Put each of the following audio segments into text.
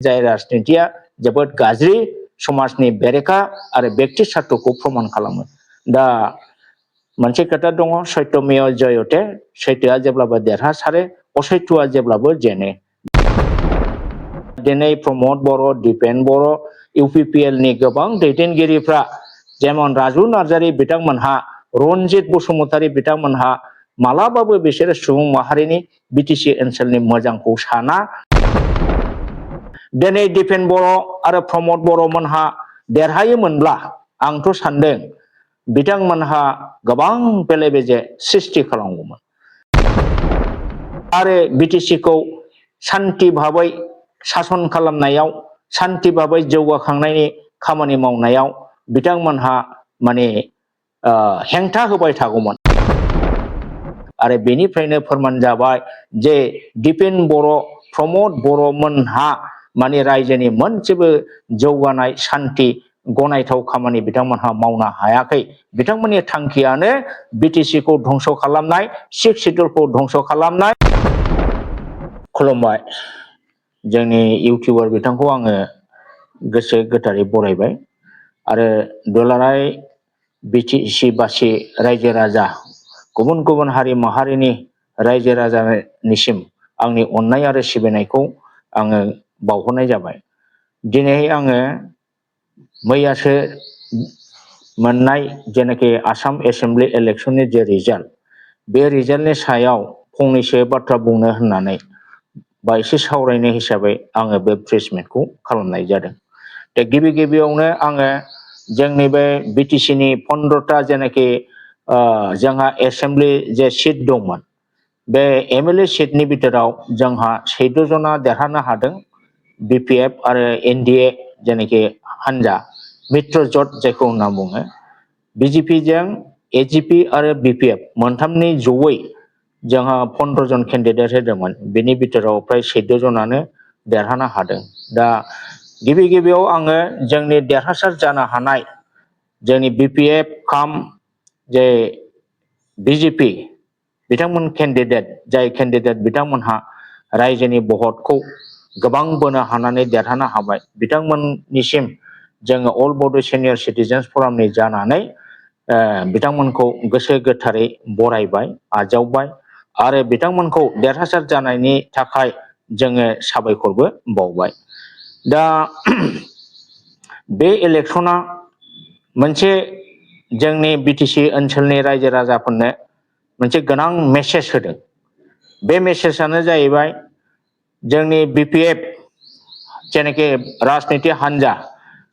जाय राजनितिया जोबोद गाज्रि समाजनि बेरेखा आरो व्यक्ति स्वार्थखौ प्रमान खालामो। दा मोनसे खोथा दङ, सत्यमेव जयते, सैथोआ जेब्लाबो देरहासारो, असैथोआ जेब्लाबो जेनो। दिनै प्रमद बर', दिपेन बर', इउपिपिएल नि गोबां दैदेनगिरिफ्रा जेमन राजु नार्जारी बिथांमोनहा, रनजित बसुमतारी बिथांमोनहा मालाबाबो बिसोर सुबुं माहारिनि बिटिसि ओनसोलनि मोजांखौ साना। दिनै दिपेन बर' आरो प्रमद बर' मोनहा देरहायोमोनब्ला आंथ' सान्दों बिथांमोनहा गोबां बेले-बेजे सृष्टि खालामगौमोन आरो बिटिसिखौ शान्ति भाबै शासन खालामनायाव, शान्ति भाबै जौगाखांनायनि खामानि मावनायाव बिथांमोनहा माने हेंथा होबाय थागौमोन। आरो बेनिफ्रायनो फोरमान जाबाय जे दिपेन बर', प्रमद बर' मोनहा माने रायजोनि मोनसेबो जौगानाय शान्ति गनायथाव खामानि बिथांमोनहा मावनो हायाखै। बिथांमोननि थांखियानो बिटिसिखौ धंस खालामनाय, सिक्स शिड्यूलखौ धंस खालामनाय। खुलुमबाय। जोंनि इउटिउबार बिथांखौ आङो गोसो गोथारै बरायबाय आरो दुलाराय बिटिसि बासि रायजो राजा, गुबुन गुबुन हारि माहारिनि रायजो राजानिसिम आंनि अननाय आरो सिबिनायखौ आङो बावहरनाय जाबाय। दिनै आङो मैयासो मोननाय जेनाखि आसाम एसेम्बलि इलेक्शननि जे रिजाल्ट, बे रिजाल्टनि सायाव फंनैसो बाथ्रा बुंनो होननानै बा एसे सावरायनो हिसाबै आङो बे प्रेस मिटखौ खालामनाय जादों। दा गिबि गिबियावनो आङो जोंनि बे बिटिसिनि 15टा जेनाखि जोंहा एसेम्बलि जे सिट दंमोन, बे एमएलए सिटनि बिथोराव जोंहा 14 जना देरहानो हादों। बिपिएफ आरो एनडिए जेनाखि हान्जा मित्र जट जायखौ होनना बुङो, बिजेपिजों एजिपि आरो बिपिएफ मोनथामनि जयै जोंहा 15 जन केन्डिडेट होदोंमोन। बेनि बिथोराव फ्राय 14 जनानो देरहानो हादों। दा गिबि गिबियाव आङो जोंनि देरहासार जानो हानाय जोंनि बिपिएफ खाम जे बिजेपि बिथांमोन केन्डिडेट, जाय केन्डिडेट बिथांमोनहा रायजोनि भटखौ गोबां बोनो हानानै देरहानो हाबाय, बिथांमोननिसिम जोङो अल बड' सिनियर सिटिजेन्स फरामनि जानानै बिथांमोनखौ गोसो गोथारै बरायबाय, आजावबाय आरो बिथांमोनखौ देरहासार जानायनि थाखाय जोङो साबायखरबो बावबाय। दा बे इलेक्शना मोनसे जोंनि बिटिसि ओनसोलनि रायजो राजाफोरनो मोनसे गोनां मेसेज होदों। बे मेसेजआनो जाहैबाय जोंनि बिपिएफ जेनाखि राजनिति हान्जा,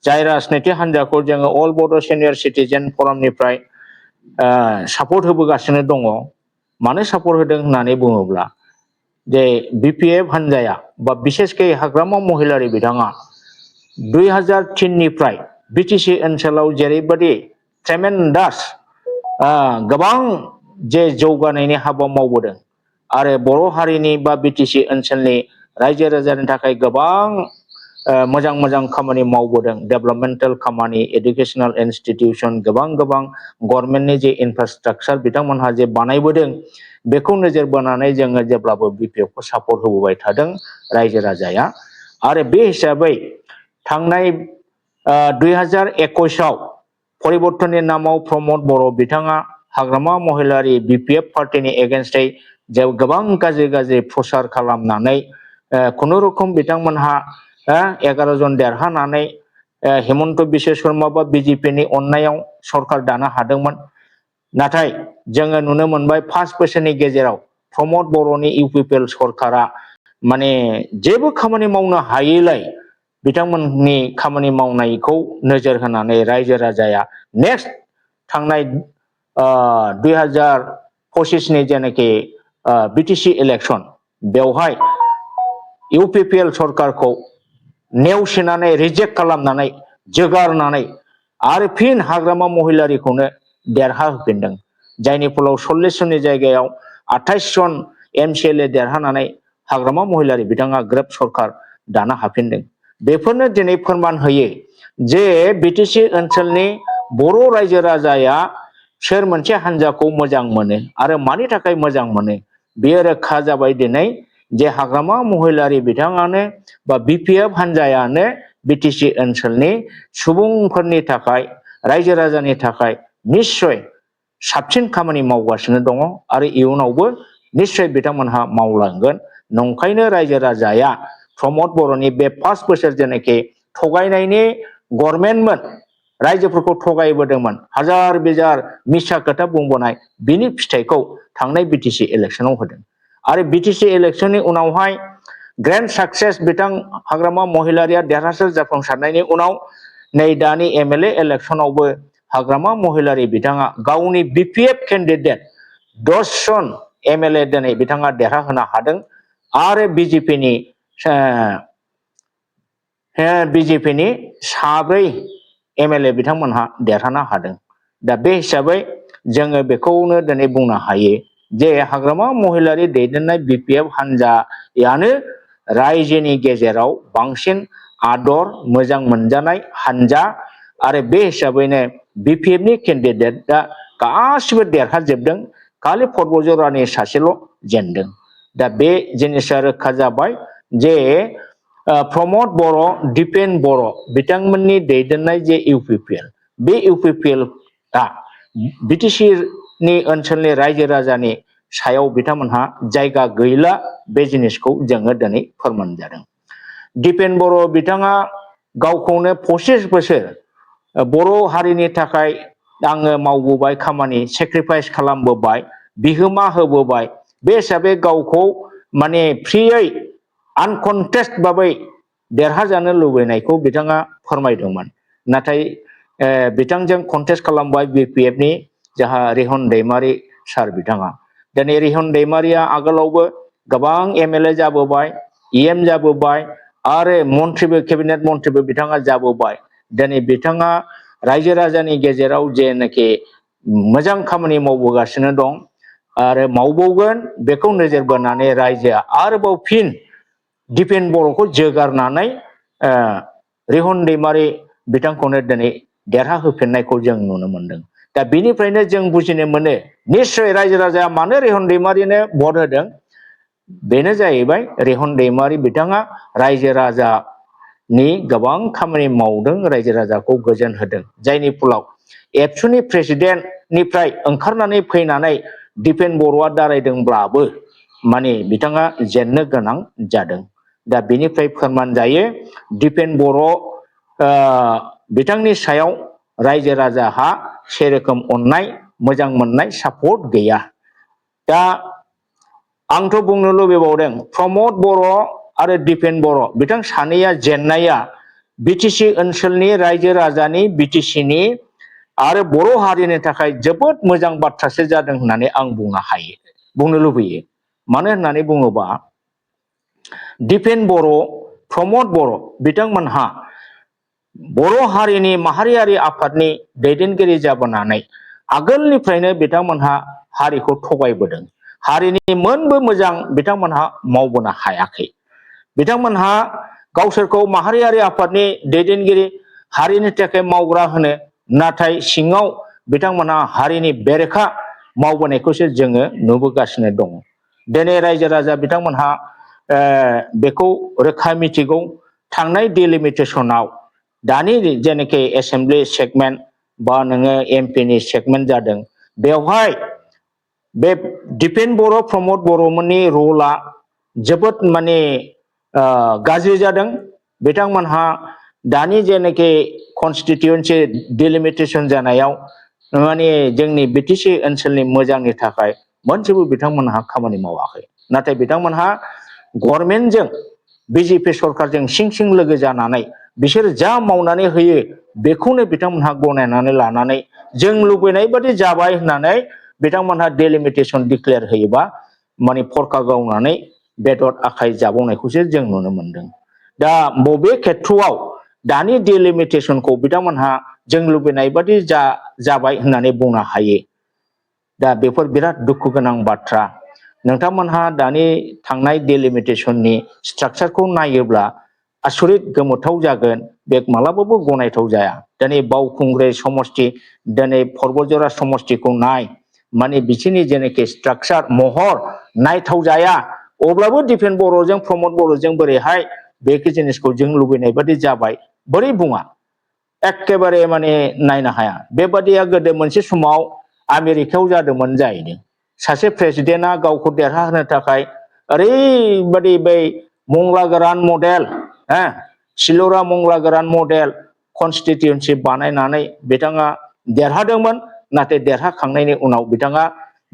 जाय राजनिति हान्जाखौ जोङो अल बड' सिनियर सिटिजेन फरामनिफ्राय सापर्ट होबोगासिनो दङ। मानो सापर्ट होदों होननानै बुङोब्ला जे बिपिएफ हान्जाया बा बिसेसकै हाग्रामा महिलारि बिथाङा 2003 निफ्राय बिटिसि ओनसोलाव जेरैबायदि ट्रेमेन्डास गोबां जे जौगानायनि हाबा मावबोदों आरो बर' हारिनि बा बिटिसि ओनसोलनि रायजो राजानि थाखाय गोबां मोजां मोजां खामानि मावबोदों, डेभेलपमेन्टेल खामानि, एडुकेसनेल इनस्टिटिउसन, गोबां गभर्नमेन्टनि जे इनफ्रास्ट्राक्चार बिथांमोनहा जे बानायबोदों, बेखौ नोजोर बोनानै जोङो जेब्लाबो बिपिएफखौ सापर्ट होबोबाय थादों रायजो राजाया। आरो बे हिसाबै थांनाय 2021 आव परिबर्तननि नामाव प्रमद बर' बिथाङा हाग्रामा महिलारि बिपिएफ पार्टिनि एगेन्स्टै गोबां गाज्रि गाज्रि प्रचार खालामनानै खुनुरुखुम बिथांमोनहा 11 जन देरहानानै हेमन्त बिश्व शर्मा बा बिजेपिनि अननायाव सरकार दानो हादोंमोन। नाथाय जोङो नुनो मोनबाय 5 बोसोरनि गेजेराव प्रमद बर'नि इउपिपिएल सरकारा माने जेबो खामानि मावनो हायैलाय बिथांमोननि खामानि मावनायखौ नोजोर होनानै रायजो राजाया नेक्स्ट थांनाय 2025 नि जेनाखि बिटिसि इलेक्शन, बेवहाय इउपिपिएल सरकारखौ नेवसिनानै रिजेक्ट खालामनानै जोगारनानै आरो फिन हाग्रामा महिलारिखौनो देरहाहोफिनदों। जायनि फलाव 40 जननि जायगायाव 28 जन एमसिएलए देरहानानै हाग्रामा महिलारि बिथाङा ग्रोब सरकार दानो हाफिनदों। बेफोरनो दिनै फोरमान होयो जे बिटिसि ओनसोलनि बर' रायजो राजाया सोर मोनसे हान्जाखौ मोजां मोनो आरो मानि थाखाय मोजां मोनो, बेयो रोखा जाबाय दिनै जे हाग्रामा महिलारि बिथाङानो बा बिपिएफ हान्जायानो बिटिसि ओनसोलनि सुबुंफोरनि थाखाय रायजो राजानि थाखाय निश्चय साबसिन खामानि मावगासिनो दङ आरो इयुनावबो निश्चय बिथांमोनहा मावलांगोन। नंखायनो रायजो राजाया प्रमद बर'नि बे 5 बोसोर जेनाखि थगायनायनि गभर्नमेन्टमोन, रायजोफोरखौ थगायबोदोंमोन, हाजार बिजार मिसा खोथा बुंबोनाय, बिनि फिथाइखौ थांनाय बिटिसि इलेक्शनाव होदों। आरो बिटिसि इलेक्शननि उनावहाय ग्रेन्ड साक्सेस बिथां हाग्रामा महिलारिया देरहासार जाफुंसारनायनि उनाव नै दानि एमएलए इलेक्शनावबो हाग्रामा महिलारि बिथाङा गावनि बिपिएफ कैंडिडेट 10 जन एमएलए दिनै बिथाङा देरहाहोनो हादों आरो बिजेपिनि 7 एमएलए बिथांमोनहा देरहानो हादों। दा बे हिसाबै जोङो बेखौनो दिनै बुंनो हायो जे हाग्रामा महिलारि दैदेननाय बिपिएफ हान्जायानो रायजोनि गेजेराव बांसिन आदर मोजां मोनजानाय हान्जा आरो बे हिसाबैनो बिपिएफनि कैंडिडेटआ गासिबो देरहाजोबदों, खालि पर्बतजरानि सासेल' जेनदों। दा बे जिनिसा रोखा जाबाय जे प्रमद बर', दिपेन बर' बिथांमोननि दैदेननाय जे इउपिपिएल, बे इउपिपिएलआ बिटिसिनि ओनसोलनि रायजो राजानि सायाव बिथांमोनहा जायगा गैला, बे जिनिसखौ जोङो दिनै फोरमान जादों। दिपेन बर' बिथाङा गावखौनो 25 बोसोर बर' हारिनि थाखाय आङो मावबोबाय, खामानि सेक्रिफाइस खालामबोबाय, बिहोमा होबोबाय, बे हिसाबै गावखौ माने फ्रियै आनकन्टेस्ट भाबै देरहाजानो लुबैनायखौ बिथाङा फोरमायदोंमोन। नाथाय बिथांजों कन्टेस्ट खालामबाय बिपिएफनि जाहा रिहन दैमारि सार बिथाङा। दिनै रिहन दैमारिया आगोलावबो गोबां एमएलए जाबोबाय, इएम जाबोबाय आरो मन्थ्रिबो, केबिनेट मन्थ्रिबो बिथाङा जाबोबाय। दिनै बिथाङा रायजो राजानि गेजेराव जेनाखि मोजां खामानि मावबोगासिनो दं आरो मावबावगोन, बेखौ नोजोर बोनानै रायजोआ आरोबाव फिन दिपेन बर'खौ जोगारनानै रिहन दैमारि बिथांखौनो दिनै देरहाहोफिननायखौ जों नुनो मोनदों। दा बिनिफ्रायनो जों बुजिनो मोनो निश्चय रायजो राजाया मानो रिहन दैमारिनो भट होदों। बेनो जाहैबाय रिहन दैमारि बिथाङा रायजो राजानि गोबां खामानि मावदों, रायजो राजाखौ गोजोन होदों, जायनि फलाव एबसुनि प्रेसिडेन्टनिफ्राय ओंखारनानै फैनानै दिपेन बर'आ दारायदोंब्लाबो माने बिथाङा जेननो गोनां जादों। दा बेनिफ्राय फोरमान जायो दिपेन बर' बिथांनि सायाव रायजो राजाहा सेरोखोम अननाय, मोजां मोननाय, सापर्ट गैया। दा आंथ' बुंनो लुबैबावदों प्रमद बर' आरो दिपेन बर' बिथां सानैया जेननाया बिटिसि ओनसोलनि रायजो राजानि, बिटिसिनि आरो बर' हारिनि थाखाय जोबोद मोजां बाथ्रासो जादों होननानै आं बुंनो लुबैयो। मानो होननानै बुङोबा दिपेन बर', प्रमद बर' बिथांमोनहा बर' हारिनि माहारियारि आफादनि दैदेनगिरि जाबोनानै आगोलनिफ्रायनो बिथांमोनहा हारिखौ थगायबोदों। हारिनि मोनबो मोजां बिथांमोनहा मावबोनो हायाखै। बिथांमोनहा गावसोरखौ माहारियारि आफादनि दैदेनगिरि, हारिनि थाखाय मावग्रा होनो, नाथाय सिङाव बिथांमोनहा हारिनि बेरेखा मावबोनायखौसो जोङो नुबोगासिनो दङ। दिनै रायजो राजा बिथांमोनहा बेखौ रोखा मिथिगौ। थांनाय डिलिमिटेसनाव दानि जेनाखि एसेम्बलि सेगमेन्ट बा नोङो एमपिनि सेगमेन्ट जादों, बेवहाय बे दिपेन बर', प्रमद बर'मोननि रला जोबोद माने गाज्रि जादों। बिथांमोनहा दानि जेनाखि कनस्टिटिउन्सि डिलिमिटेसन जानायाव माने जोंनि बिटिसि ओनसोलनि मोजांनि थाखाय मोनसेबो बिथांमोनहा खामानि मावाखै। नाथाय बिथांमोनहा गभर्नमेन्टजों, बिजेपि सरकारजों सिं सिं लोगो जानानै बिसोर जा मावनानै होयो बेखौनो बिथांमोनहा गनायनानै लानानै जों लुबैनाय बादि जाबाय होननानै बिथांमोनहा डिलिमिटेसन डिक्लेयार होयोबा माने फरखा गावनानै बेदर आखाइ जाबावनायखौसो जों नुनो मोनदों। दा बबे खेथ्रआव दानि डिलिमिटेसनखौ बिथांमोनहा जों लुबैनाय बादि जाबाय होननानै बुंनो हायो। दा बेफोर बिराद दुखु गोनां बाथ्रा। नोंथांमोनहा दानि थांनाय डिलिमिटेसननि स्ट्राक्चारखौ नायोब्ला आसरित गोमोथाव जागोन, बे मालाबाबो गनायथाव जाया। दिनै बावखुंग्रि समष्टि, दिनै पर्बतजरा समष्टिखौ नाय, माने बिसोरनि जेनाखि स्ट्राक्चार महर नायथाव जाया। अब्लाबो दिपेन बर'जों प्रमद बर'जों बोरैहाय बे जिनिसखौ जों लुबैनाय बादि जाबाय बोरै बुङा एखेबारे माने नायनो हाया बेबादिया गोदो मोनसे समाव आमेरिकायाव जादोंमोन जाहैदों सासे प्रेसिडेन्टआ गावखौ देरहाहोनो थाखाय ओरैबादि बै मंला गोरान मडेल सिलरा मंला गोरान मडेल कन्स्टिटिउन्सि बानायनानै बिथाङा देरहादोंमोन नाथाय देरहाखांनायनि उनाव बिथाङा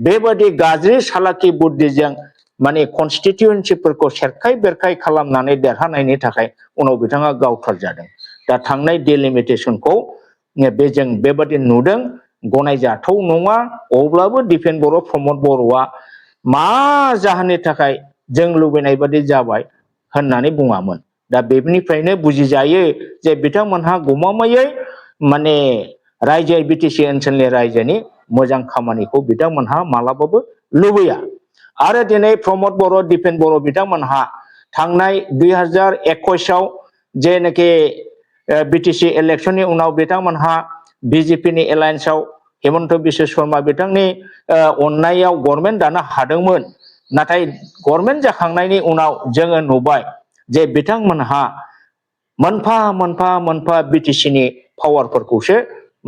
बेबादि गाज्रि सालाखि बुद्धिजों माने कन्स्टिटिउन्सिफोरखौ सेरखाय बेरखाय खालामनानै देरहानायनि थाखाय उनाव बिथाङा गावथार जादों दा थांनाय डिलिमिटेसनखौ जों बेबादि नुदों गनायजाथाव नङा अब्लाबो दिपेन बर' प्रमद बर'आ मा जाहोननि थाखाय जों लुबैनाय बादि जाबाय होननानै बुङामोन दा बेनिफ्रायनो बुजिजायो जे बिथांमोनहा गमामायै माने रायजो बिटिसि ओनसोलनि रायजोनि मोजां खामानिखौ बिथांमोनहा मालाबाबो लुबैया आरो दिनै प्रमद बर' दिपेन बर' बिथांमोनहा थांनाय 2021 आव जेनाखि बिटिसि इलेक्शननि उनाव बिथांमोनहा बिजेपिनि एलायन्सआव हेमन्त बिश्व शर्मा बिथांनि अननायाव गभर्नमेन्ट दानो हादोंमोन नाथाय गभर्नमेन्ट जाखांनायनि उनाव जोङो नुबाय जे बिथांमोनहा मोनफा मोनफा मोनफा बिटिसिनि पावारफोरखौसो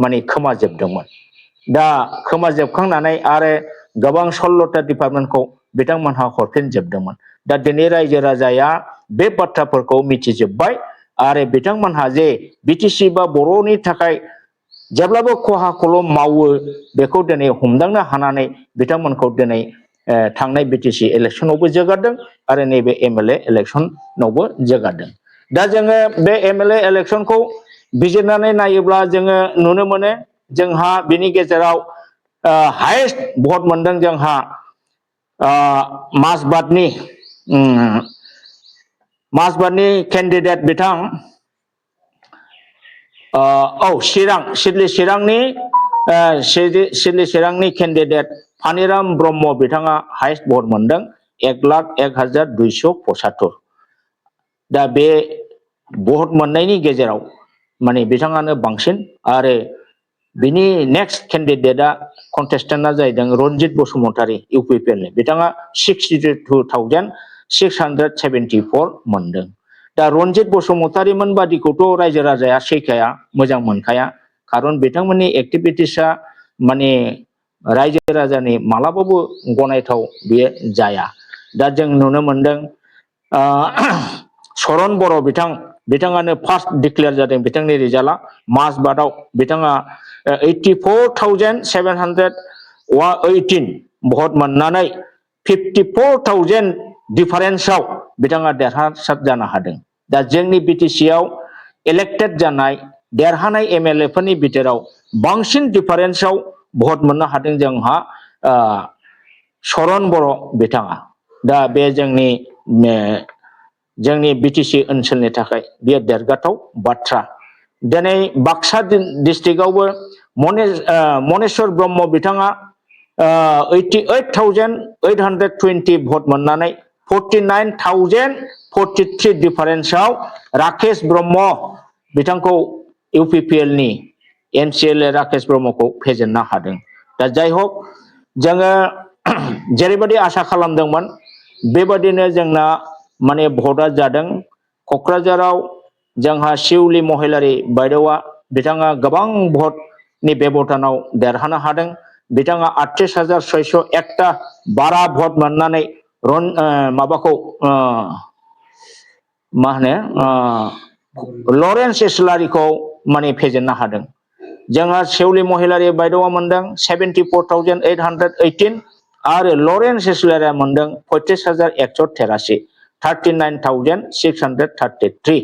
माने खोमाजोबदोंमोन दा खोमाजोबखांनानै आरो गोबां 16टा डिपार्टमेन्टखौ बिथांमोनहा हरफिनजोबदोंमोन दा दिनै रायजो राजाया बे बाथ्राफोरखौ मिथिजोब्बाय आरो बिथांमोनहा जे बिटिसि बा बर'नि थाखाय जेब्लाबो खहाखौल' मावो बेखौ दिनै हमदांनो हानानै बिथांमोनखौ दिनै थांनाय बिटिसि इलेक्शनावबो जोगारदों आरो नैबे एमएलए इलेक्शनावबो जोगारदों दा जोङो बे एमएलए इलेक्शनखौ बिजिरनानै नायोब्ला जोङो नुनो मोनो जोंहा बिनि गेजेराव हाइएस्ट भट मोनदों जोंहा मासबादनि केन्डिडेट बिथां सिडली चिरांनि केन्डिडेट फानिराम ब्रह्म बिथाङा हाइएस्ट भट मोनदों 1,01,275 दा बे भट मोननायनि गेजेराव माने बिथाङानो बांसिन आरो बिनि नेक्स्ट केन्डिडेटआ कन्टेस्टेन्टआ जाहैदों रनजित बसुमतारी इउपिपिएलनि बिथाङा 62,674 मोनदों दा रनजित बसुमतारी मोन बादिखौथ' रायजो राजाया सैखाया मोजां मोनखाया खारन बिथांमोननि एक्टिभिटिसआ माने रायजो राजानि मालाबाबो गनायथाव बियो जाया दा जों नुनो मोनदों शरण बर' बिथाङानो फार्स्ट डिक्लेयार जादों बिथांनि रिजाल्टआ मासबादाव बिथाङा 84,718 भट मोननानै 54,000 डिफारेन्सआव बिथाङा देरहासार जानो हादों दा जोंनि बिटिसिआव इलेक्टेड जानाय देरहानाय एमएलएफोरनि बिथोराव बांसिन डिफारेन्सआव भट मोननो हादों जोंहा शरण बर' बिथाङा दा बे जोंनि बिटिसि ओनसोलनि थाखाय बेयो देरगाथाव बाथ्रा दिनै बाक्सा डिस्ट्रिक्टआवबो मनेश्वर ब्रह्म बिथाङा 88,820 भट मोननानै 49,043 डिफारेन्सआव राकेश ब्रह्म बिथांखौ इउपिपिएलनि एमसिएलए राकेश ब्रह्मखौ फेजेननो हादों दा जाय हक जोङो जेरैबायदि आसा खालामदोंमोन बेबादिनो जोंना माने भटआ जादों क'क्राझाराव जोंहा शिउली महिलारी बायदेवा बिथाङा गोबां भटनि बेब'थानाव देरहानो हादों बिथाङा 38,601टा बारा भट मोननानै लरेन्स इस्लारिखौ माने फेजेननो हादों जोंहा शिउली महिलारी बायदेवा मोनदों 74,818 आरो लरेन्स इस्लारिया मोनदों 35,183 39,633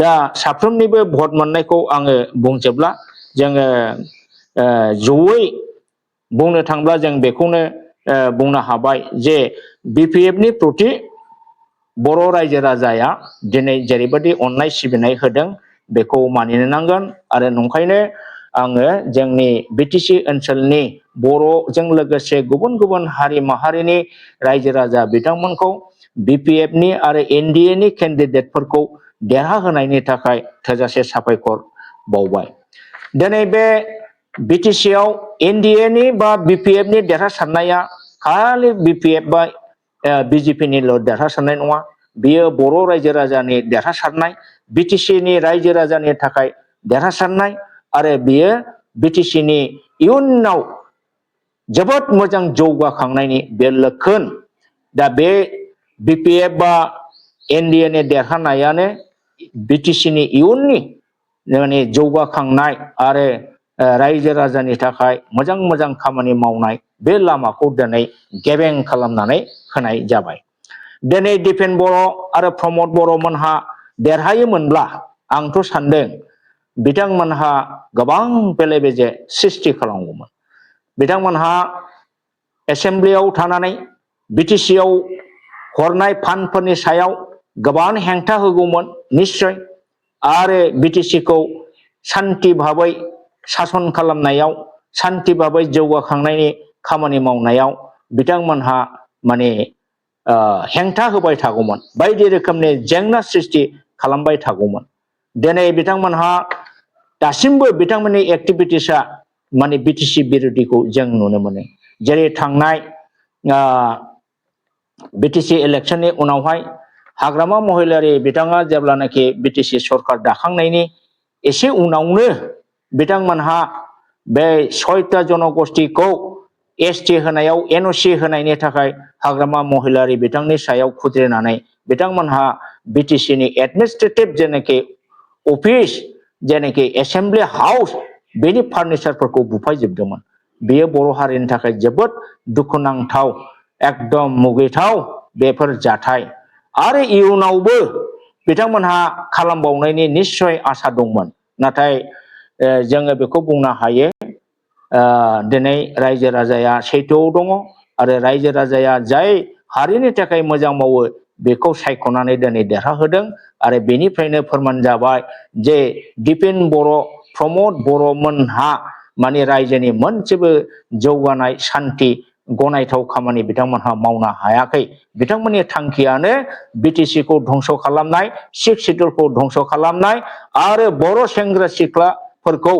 दा साफ्रोमनिबो भट मोननायखौ आङो बुंजोबला जोङो जयै बुंनो थांब्ला जों बेखौनो बुंनो हाबाय जे बिपिएफनि प्रति बर' रायजो राजाया दिनै जेरैबायदि अननाय सिबिनाय होदों बेखौ मानिनो नांगोन आरो नंखायनो आङो जोंनि बिटिसि ओनसोलनि बर'जों लोगोसे गुबुन गुबुन हारि माहारिनि रायजो राजा बिथांमोनखौ बिपिएफनि आरो एनडिएनि केन्डिडेटफोरखौ देरहाहोनायनि थाखाय थोजासे साबायखर बावबाय दिनै बे बिटिसिआव एनडिएनि बा बिपिएफनि देरहासारनाया खालि बिपिएफ बा बिजेपिनिल' देरहासारनाय नङा, बियो बर' रायजो राजानि देरहासारनाय, बिटिसिनि रायजो राजानि थाखाय देरहासारनाय, आरो बियो बिटिसिनि इयुनाव जोबोद मोजां जौगाखांनायनि बे लक्षण। दा बे बिपिएफ बा एनडिएनि देरहानायानो बिटिसिनि इयुननि माने जौगाखांनाय आरो रायजो राजानि थाखाय मोजां मोजां खामानि मावनाय बे लामाखौ दिनै गेबें खालामनानै होनाय जाबाय। दिनै दिपेन बर' आरो प्रमद बर'मोनहा देरहायोमोनब्ला आंथ' सान्दों बिथांमोनहा गोबां बेले बेजे सृष्टि खालामगौमोन। बिथांमोनहा एसेम्ब्लियाव थानानै बिटिसिआव हरनाय फान्डफोरनि सायाव गोबां हेंथा होगौमोन निश्चय, आरो बिटिसिखौ सान्थि भाबै सासन खालामनायाव, सान्थि भाबै जौगाखांनायनि खामानि मावनायाव बिथांमोनहा माने हेंथा होबाय थागौमोन, बायदि रोखोमनि जेंना सृष्टि खालामबाय थागौमोन। दिनै बिथांमोनहा दासिमबो बिथांमोननि एक्टिभिटिसआ माने बिटिसि बिरोधिखौ जों नुनो मोनो। जेरै थांनाय बिटिसि इलेक्शननि उनावहाय हाग्रामा महिलारि बिथाङा जेब्लानाखि बिटिसि सरकार दाखांनायनि एसे उनावनो बिथांमोनहा बे 6टा जनगोष्ठीखौ एसटि होनायाव एनअसि होनायनि थाखाय हाग्रामा महिलारि बिथांनि सायाव खुद्रिनानै बिथांमोनहा बिटिसिनि एडमिनिस्ट्रेटिभ जेनाखि अफिस, जेनाखि एसेम्बलि हाउस, बेनि फार्निचारफोरखौ बुफायजोबदोंमोन। बेयो बर' हारिनि थाखाय जोबोद दुखुनांथाव, एकदम मुगैथाव बेफोर जाथाय। आरो इयुनावबो बिथांमोनहा खालामबावनायनि निश्चय आसा दंमोन। नाथाय जोङो बेखौ बुंनो हायो, दिनै रायजो राजाया सैथोआव दङ, आरो रायजो राजाया जाय हारिनि थाखाय मोजां मावो बेखौ सायख'नानै दिनै देरहाहोदों। आरो बेनिफ्रायनो फोरमान जाबाय जे दिपेन बर', प्रमद बर'मोनहा माने रायजोनि मोनसेबो जौगानाय सान्थि गनायथाव खामानि बिथांमोनहा मावनो हायाखै। बिथांमोननि थांखियानो बिटिसिखौ धंस खालामनाय, सिक्स सिडुलखौ धंस खालामनाय, आरो बर' सेंग्रा सिख्लाफोरखौ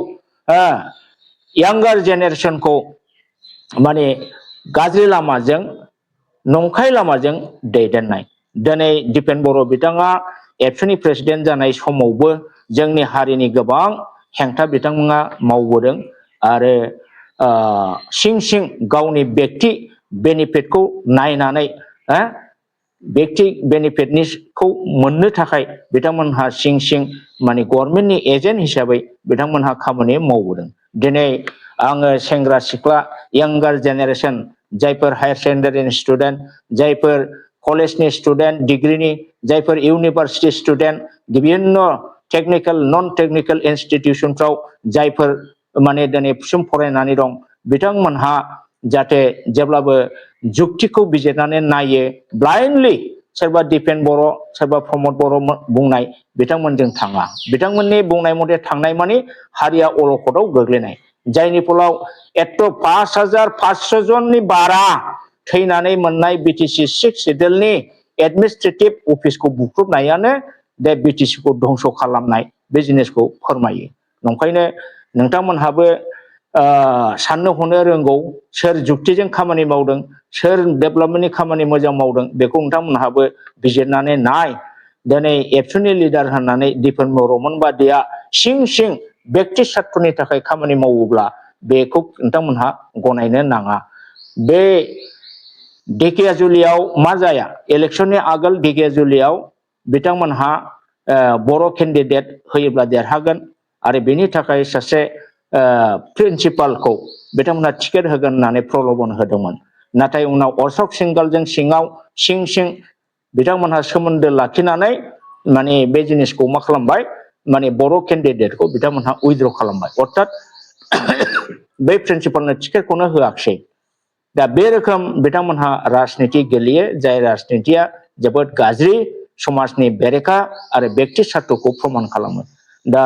यांगार जेनेरेसनखौ माने गाज्रि लामाजों, नंखाय लामाजों दैदेननाय। दिनै दिपेन बर' बिथाङा एबसुनि प्रेसिडेन्ट जानाय समावबो जोंनि हारिनि गोबां हेंथा बिथांमोना मावबोदों, आरो सिं सिं गावनि बेक्ति बेनिफिटखौ नायनानै बेक्ति बेनिफिटखौ मोननो थाखाय बिथांमोनहा सिं सिं माने गभर्नमेन्टनि एजेन्ट हिसाबै बिथांमोनहा खामानि मावबोदों। दिनै आङो सेंग्रा सिख्ला यांगार जेनेरेसन, जायफोर हायार सेकेन्डारिनि स्टुडेन्ट, जायफोर कलेजनि स्टुडेन्ट, डिग्रीनि, जायफोर इउनिभार्सिटि स्टुडेन्ट, विभिन्न टेक्निकेल नन टेक्निकेल इन्स्टिटिउसनफ्राव जायफोर माने दिनै फरायनानै दं, बिथांमोनहा जाहाथे जेब्लाबो जुक्तिखौ बिजिरनानै नायो, ब्लाइन्डलि सोरबा दिपेन बर', सोरबा प्रमद बर' बुंनाय बिथांमोनजों थाङा। बिथांमोननि बुंनाय मथे थांनाय माने हारिया अलखदाव गोग्लैनाय, जायनि फलाव एथ' 5500 जननि बारा थैनानै मोननाय बिटिसि सिक्स सिडुलनि एडमिनिस्ट्रेटिभ अफिसखौ बुख्रुबनायानो बे बिटिसिखौ धंस खालामनाय बे जिनिसखौ फोरमायो। नंखायनो नोंथांमोनहाबो साननो हनो रोंगौ, सोर जुक्तिजों खामानि मावदों, सोर डेभेलपमेन्टनि खामानि मोजां मावदों, बेखौ नोंथांमोनहाबो बिजिरनानै नाय। दिनै एबसुनि लिडार होननानै दिपेन बर'मोन बादिया सिं सिं बेक्ति स्वार्थनि थाखाय खामानि मावोब्ला बेखौ नोंथांमोनहा गनायनो नाङा। बे ढेकियाजुलियाव मा जाया, इलेक्शननि आगोल ढेकियाजुलियाव बिथांमोनहा बर' केन्डिडेट होयोब्ला देरहागोन, आरो बेनि थाखाय सासे प्रिन्सिपालखौ बिथांमोनहा टिकेट होगोन होननानै प्रल'भन होदोंमोन। नाथाय उनाव अशोक सिंगालजों सिङाव सिं सिं बिथांमोनहा सोमोन्दो लाखिनानै माने बे जिनिसखौ मा खालामबाय, माने बर' केन्डिडेटखौ बिथांमोनहा उइथड्र खालामबाय, अर्थात बै प्रिन्सिपालनो टिकेटखौनो होआखिसै। दा बे रोखोम बिथांमोनहा राजनिति गेलेयो, जाय राजनितिया जोबोद गाज्रि, समाजनि बेरेखा आरो बेक्ति स्वार्थखौ प्रमान खालामो। दा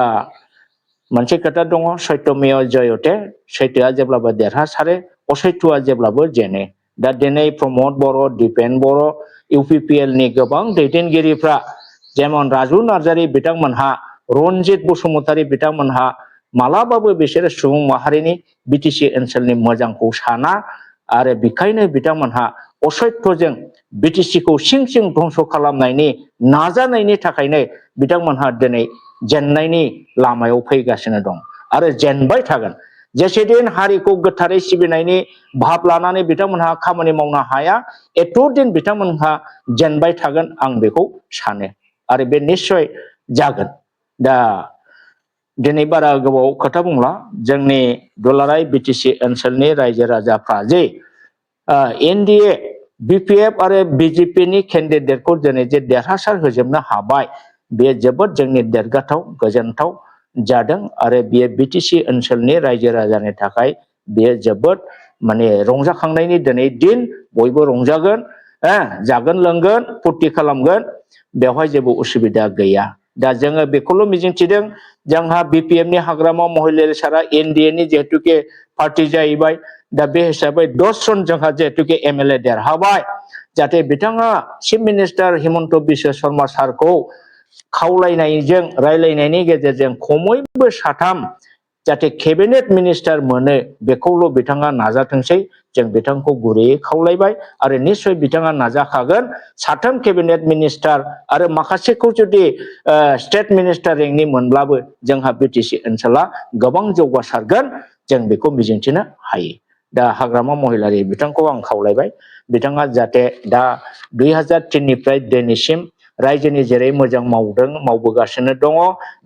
मोनसे खोथा दङ, सत्यमेव जयते, सैथोआ जेब्लाबो देरहासारो, असैथोआ जेब्लाबो जेनो। दा दिनै प्रमद बर', दिपेन बर', इउपिपिएलनि गोबां दैदेनगिरिफ्रा, जेमन राजु नार्जारि बिथांमोनहा, रनजित बसुमतारी बिथांमोनहा मालाबाबो बिसोरो सुबुं माहारिनि बिटिसि ओनसोलनि मोजांखौ साना, आरो बेखायनो बिथांमोनहा असत्यजों बिटिसिखौ सिं सिं धंस खालामनायनि नाजानायनि थाखायनो बिथांमोनहा दिनै जेननायनि लामायाव फैगासिनो दं आरो जेनबाय थागोन। जेसेदिन हारिखौ गोथारै सिबिनायनि भाब लानानै बिथांमोनहा खामानि मावनो हाया एतदिन बिथांमोनहा जेनबाय थागोन आं बेखौ सानो आरो बे निश्चय जागोन। दा दिनै बारा गोबाव खोथा बुंला जोंनि दुलाराय बिटिसि ओनसोलनि रायजो राजाफ्रा जे एनडिए बिपिएफ आरो बिजेपिनि केन्डिडेटखौ दिनै जे देरहासार होजोबनो हाबाय बेयो जोबोद जोंनि देरगाथाव गोजोनथाव जादों आरो बेयो बिटिसि ओनसोलनि रायजो राजानि थाखाय बेयो जोबोद माने रंजाखांनायनि दिनै दिन बयबो रंजागोन जागोन लोंगोन फुरथि खालामगोन बेवहाय जेबो उसुबिदा गैया। दा जोङो बेखौल' मिजिंथिदों जोंहा बिपिएफनि हाग्रामा महिलारि सारा एनडिएनि जिहेतुके पार्टी जाहैबाय दा बे हिसाबै 10 जन जोंहा जिहेतुके एमएलए देरहाबाय जाहाथे बिथाङा चिफ मिनिस्टार हिमन्त बिश्व शर्मा सारखौ खावलायनायजों रायलायनायनि गेजेरजों खमैबो 3 जाहाथे केबिनेट मिनिस्टार मोनो बेखौल' बिथाङा नाजाथोंसै जों बिथांखौ गुरैयै खावलायबाय आरो निश्चय बिथाङा नाजाखागोन 3 केबिनेट मिनिस्टार आरो माखासेखौ जुदि स्टेट मिनिस्टार रेंकनि मोनब्लाबो जोंहा बिटिसि ओनसोला गोबां जौगासारगोन जों बेखौ मिजिंथिनो हायो। दा हाग्रामा महिलारि बिथांखौ आं खावलायबाय बिथाङा जाहाथे दा 2003 निफ्राय दिनैसिम रायजोनि जेरै मोजां मावबोगासिनो दङ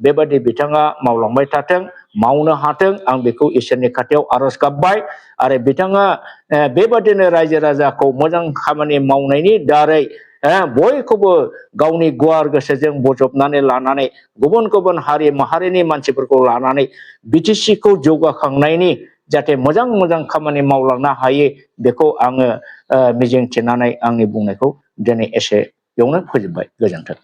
बेबादि बिथाङा मावलांबाय थाथों मावनो हाथों आं बेखौ इसोरनि खाथियाव आरज गाबबाय आरो बिथाङा बेबादिनो रायजो राजाखौ मोजां खामानि मावनायनि दारै बयखौबो गावनि गुवार गोसोजों बजबनानै लानानै गुबुन गुबुन हारि माहारिनि मानसिफोरखौ लानानै बिटिसिखौ जौगाखांनायनि जाहाथे मोजां मोजां खामानि मावलांनो हायो बेखौ आङो मिजिंथिनानै आंनि बुंनायखौ दिनै एसे बेयावनो फोजोबबाय। गोजोन्थों।